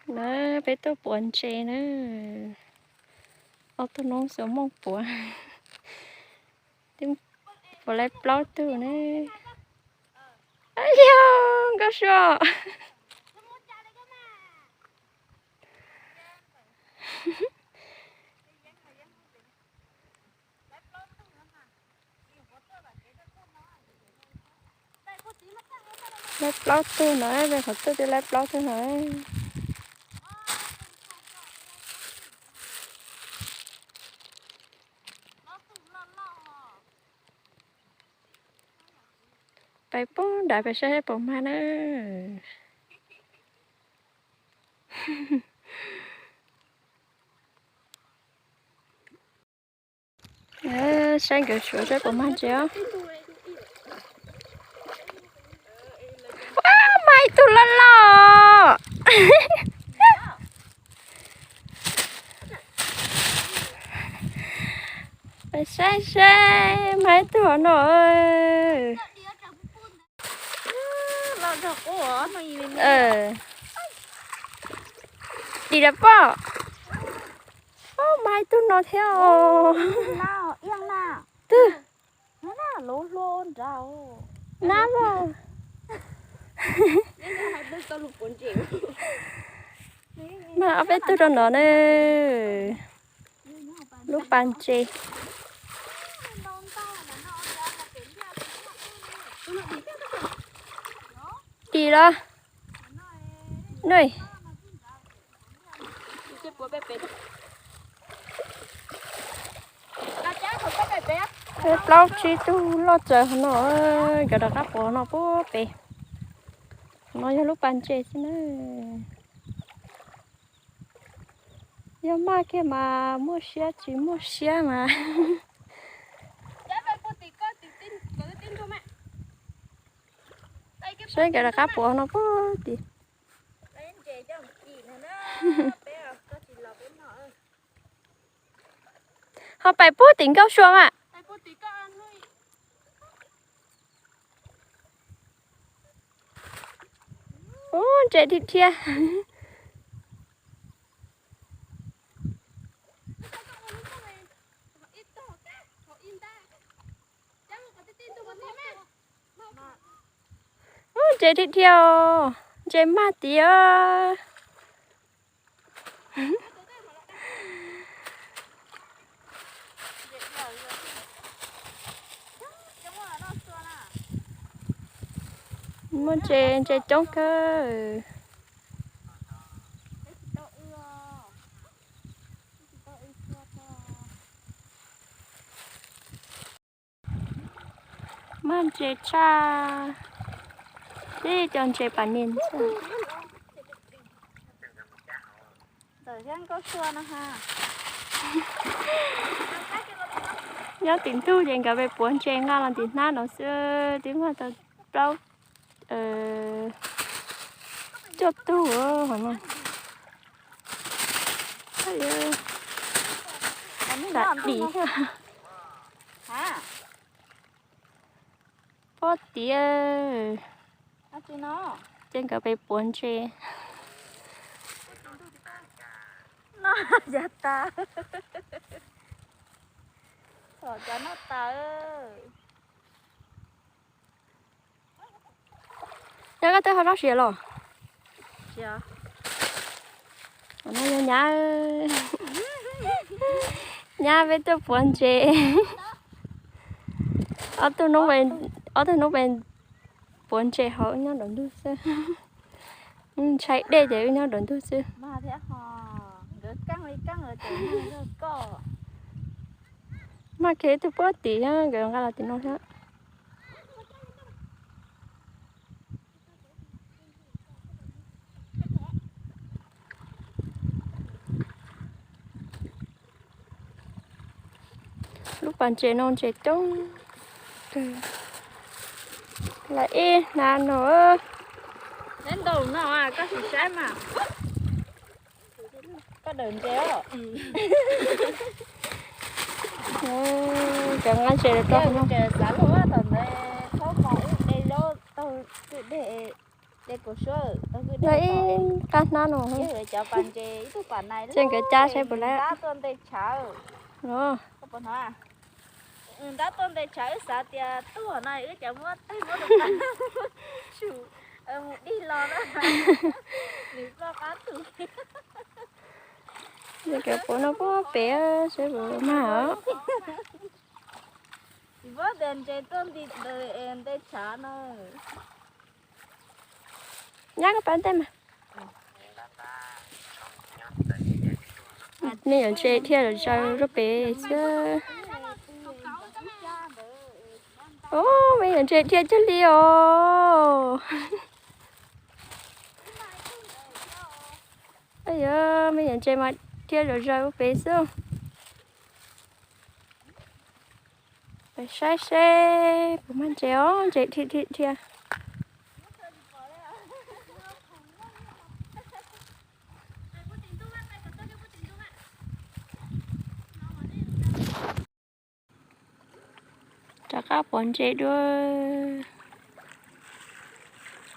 Na, peb tuaj puav ntses na. Ob tug noob xuas mooj puav. Twb puav lawv plaub tug na. Yog Nkauj Sua. Lawv plaub tug no, peb qhov tuaj twb lawv plaub tug no. Pais pub nrad pais saib puas mag na. Saib nkawd suav saib puas mag ntses os. Ua, mag ib tug loj loj. Saib saib, mag ib tug no. Dim lawm pob. Mag ib tug no thiab os. Twg? Nab os. Mag ob peb tug rau no na. Lub pas ntses. Dim los. Nuj. Peb plaub tsib tug loj txawv hov no, cov rov qab puav no puag pem. No yog lub pas ntses xwb na. Yog maj kiag mas muaj siab, tsis muaj siab mas. Saib nkawd rov qab puav no puag tim. Ho pais puag tim Nkauj Sua mas. Ub, ntses dhia dhia. Ub, ntses dhia dhia os, ntses mag tiag. Muaj ntses, ntses coob kawg. Mag ntses tshaj, tib cov ntses pas nis xwb. Nyob tim ntug ces nkawd pem puav ntses nqa los tim hnab no xwb, twb mag tau plaub cuaj tug no. Dim pob tiag. Ces nkawd pem puav ntses. Yav tas. Txhom cov noj tas. Yog koj twb ho loj siav los? No yog nyab, nyab peb tuaj puav ntses. Ob tug noob, ob tug noob pem puav ntses hauv, wb nyob nraum ntug xwb. Ntshai dej ces wb nyob nraum ntug xwb. Mag kiag ib tug puag tim, nkawd nqa los tim no thiab. Lub pas ntses no ntses coob kawg. Lawv ib hnab no. Neb ntaus no koj sim saib mas. Koj dawm ntses os. Cov nqa ntses rau no. Xav luag thaum ntawd thaub mos ub de zaub taug kwj deg. Ib qab hnab no. Ces nkawd cab saib puas laib. Ntab tuaj nte tshav wb xav tias tuaj no wb cov muab teg muab rau qab su mus dig los na. Nws ploj qab tus. Ces cov puav no puag pem saib puas mag os. Tsis paub tias ntses tuaj nti ntawd es nte tshav no. Nyab koj pab ntej mas. Me nyuam ntses dhia zom zaws rau pem xwb. Ub, me nyuam ntses dhia cuag li os. Yog me nyuam ntses mas dhia zom zaws rau pem xwb. Peb saib seb puas mag ntses os, ntses dhia dhia dhia. Rov qab pov ntses dua.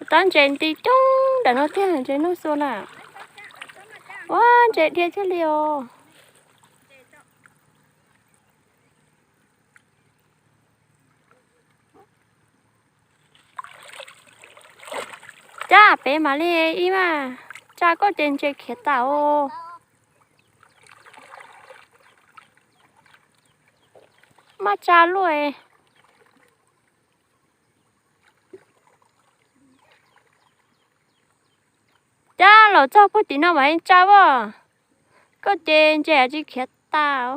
Tab ntses nti coob ntawm no tiag, ntses noj xua na. Ua ntses dhia thiaj li os. Cab pem mam li ib mas, tsa koj ces ntses khiav tas os. Maj tsa luaj. Cab los txog puag tim no mas tsa as. Koj ces ntses tsis khiav tas.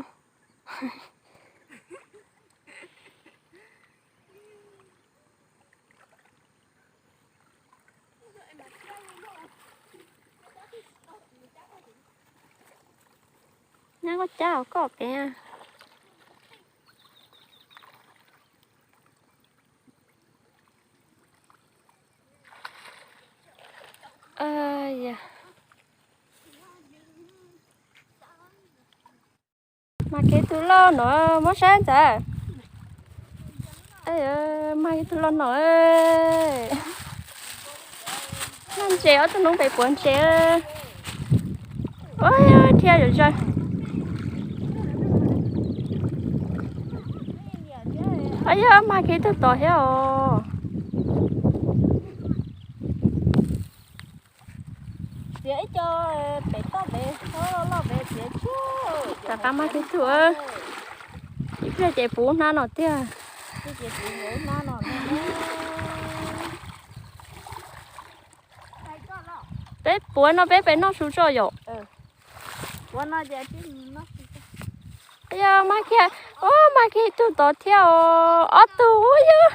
Nyab koj cab koj pem. Mag kiag tug loj no muab saib ntxawm. Mag kiag tug loj no. Noj ntses, ob tug noob pem puav ntses. Ua dhia zom zaws. Yog mag kiag tug tod thiab os. Txiav ib co pem toj pem, loj loj pem txiav tshuaj. Rov qab mag kiag tug. Ib pliag ces puv hnab no tiag. Peb puav no peb pem noj su tso yom. Yog mag kiag, ua mag kiag tug tod thiab os, ob tug yog.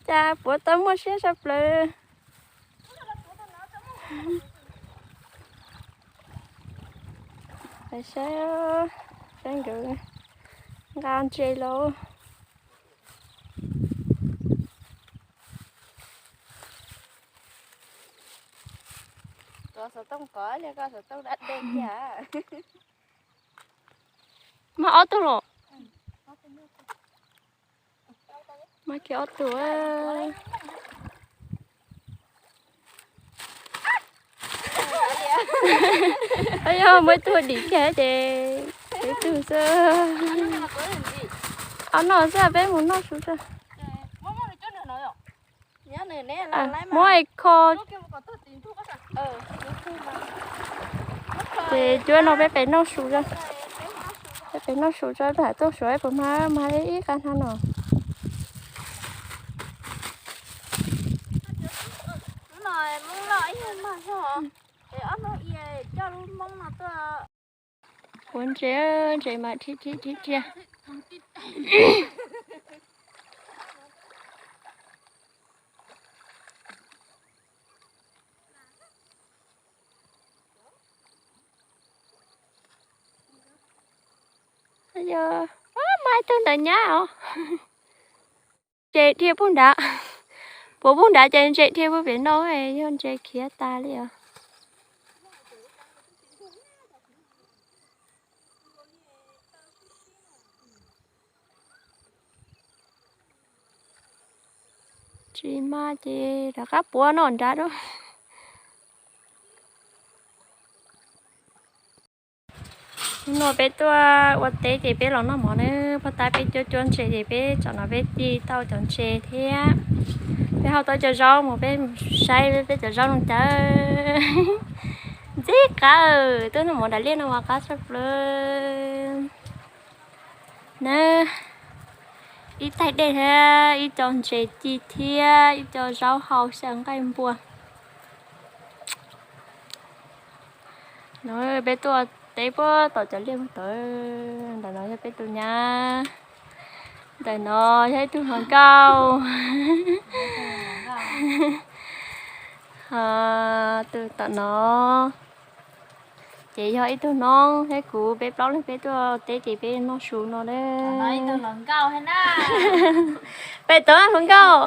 Cas puav tau muaj siab saj plaws. Saib, saib nkawd nqa ntses los. Kov xov tooj kov, kov xov tooj da dej thiab. Mag ob tug los. Mag kiag ob tug. Yog muaj ib tug dim kiag ces ib tug xwb. Ob no xwb, peb mus noj su tso. Muab kho. Ces cuab no peb pem noj su tso. Peb pem noj su tso, peb tuaj suav puas mag, mag li ib qab hnab no. Puav ntses, ntses mas dhia dhia dhia dhia. Yog, mag ib tug ntawd nyab os. Ntses dhia puag nrad. Puav puag nrad ces ntses dhia puag pem no, yog ntses khiav tas li os. Tsis mas ces rov qab puav noj nrad dua. Hnub no peb tuaj ua teb ces peb los noj mov na, pog tab peb cuab cuab ntses ces peb tsom no peb ci tau cov ntses thiab peb hau tau cov zaub mus peb saib peb cov zaub zoo cas. Ntxim qab, tuaj noj mov nram liaj no mas qab tshaj plaws na. Ib taig dej thiab ib co ntses ci thiab ib co zaub hau xyaw nqaij npua. No peb tuaj teb puag tom cov liaj tod, ntawm no yog peb tus nyab, ntawm no yog ib tug hluas nkauj, tus tom no ces yog ib tug noob thiab kuv, peb plaub leeg peb tuaj teb ces peb noj su no na. Peb tus hluas nkauj.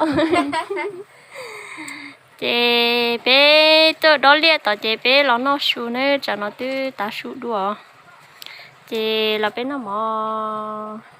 Ces peb tuaj dob liaj tod ces peb los noj su na, tsam no twb tav su dua. Ces los peb noj mov.